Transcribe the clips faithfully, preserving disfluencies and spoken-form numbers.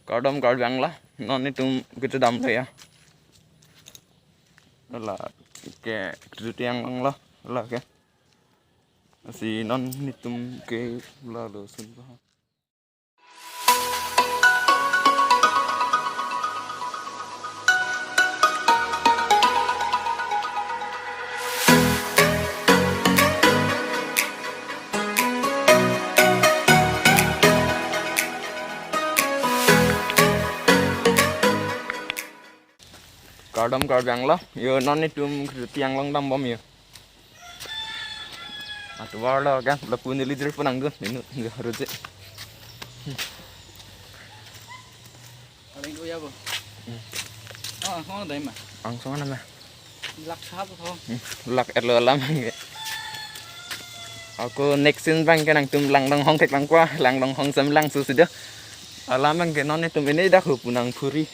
Kardom Karbi Anglong, non netum kachedamlo ya. Lake Kirti Anglong lo, lake. Lasi non netum ke lalo sunpa. Kardom Karbi Anglong, yo non netum Kirti Anglong dambom yo. Atovar lo kan, lapu neli jirpo nangdun, ninu, ninu harus je. Paling dua ya, Bu. Hmm. Oh, angsong dai ma? Angsong ana ma? Lak sahab ho. Hmm, lak erlo alam ke. Ako next scene abang ke nangtum langdong hong theklongpo, langdong hong samlangso si do. Alam abang ke non netum ini dak hu punang phuri.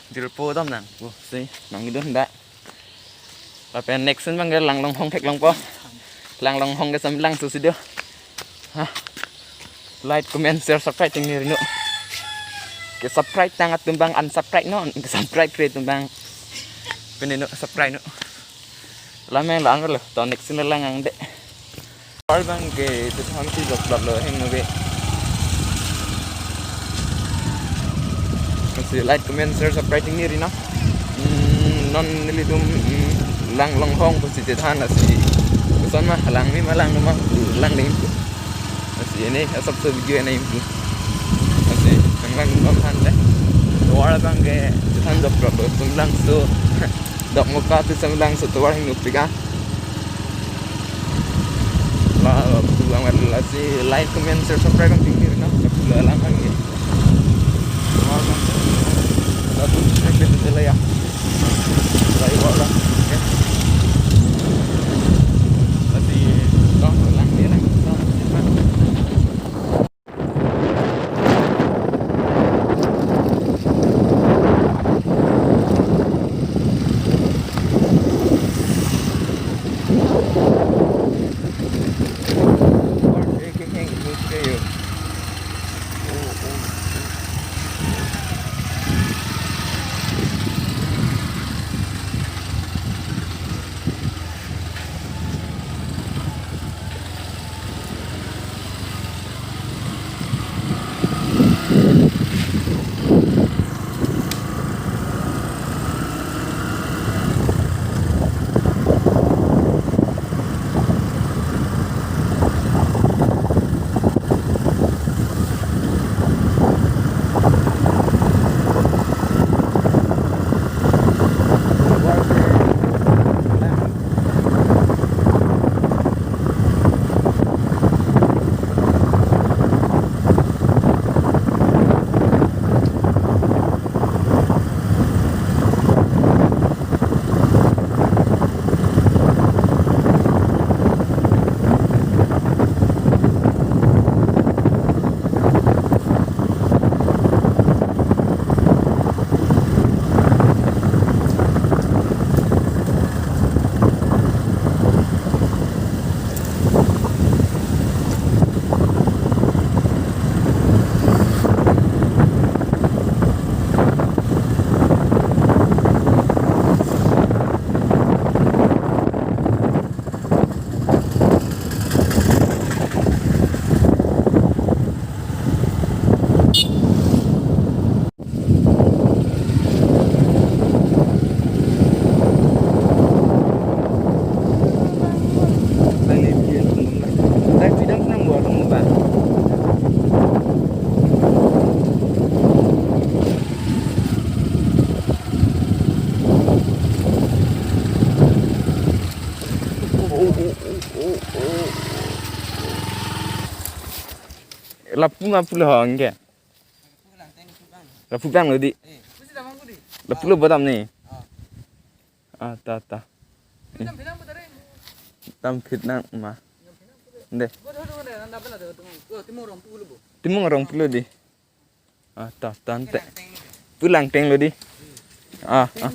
Jirpo dam nang. Bu, si, nangdun da. Lapen next scene abang ke langdong hong theklongpo. Langdong hong ke samlangso si do. Ha. Like, comment, share, subscribe ting nirinu. Ke subscribe tang atum abang unsubscribe non. Ke subscribe kre atum abang. Pini nu subscribe nu. Lam yang lang lo. To next scene lang ang de. Kardom Karbi Anglong ke Chethan si jok plot lo heng no be. Lasi like, comment, share, subscribe ting nirinu. Hmm, non nelitum, hmm, langdong hong pusi Chethan lasi. Koson ma langme ma lang ma langding. Lasi ini asap so video ini. Lasi nang langdong hong le. Atovar abang ke Chethan jok plot lo samlangso. Dokmoka pu samlangso atovar hingno pika. La, pulang lasi like, comment, share, subscribe abang ting nirinu. Pula lang kan ke. Wah, kan. Satu subscribe itu lah ya. Like wala. Oke. Lasi dong lang dia lang. Lapu ma pulo hong ke? Lapu bang lo di. Lapu lo badam ni. Ah, ta, ta. Tam phit nang ma. De. Timung rong pulo di. Ah, ta, tante. Pulang teng lo di. Ah, ah.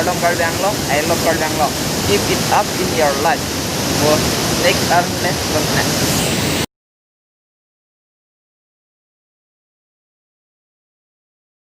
Arlong Karbi Anglong, I love Karbi Anglong. Keep it up in your life. Bo next arni le, next.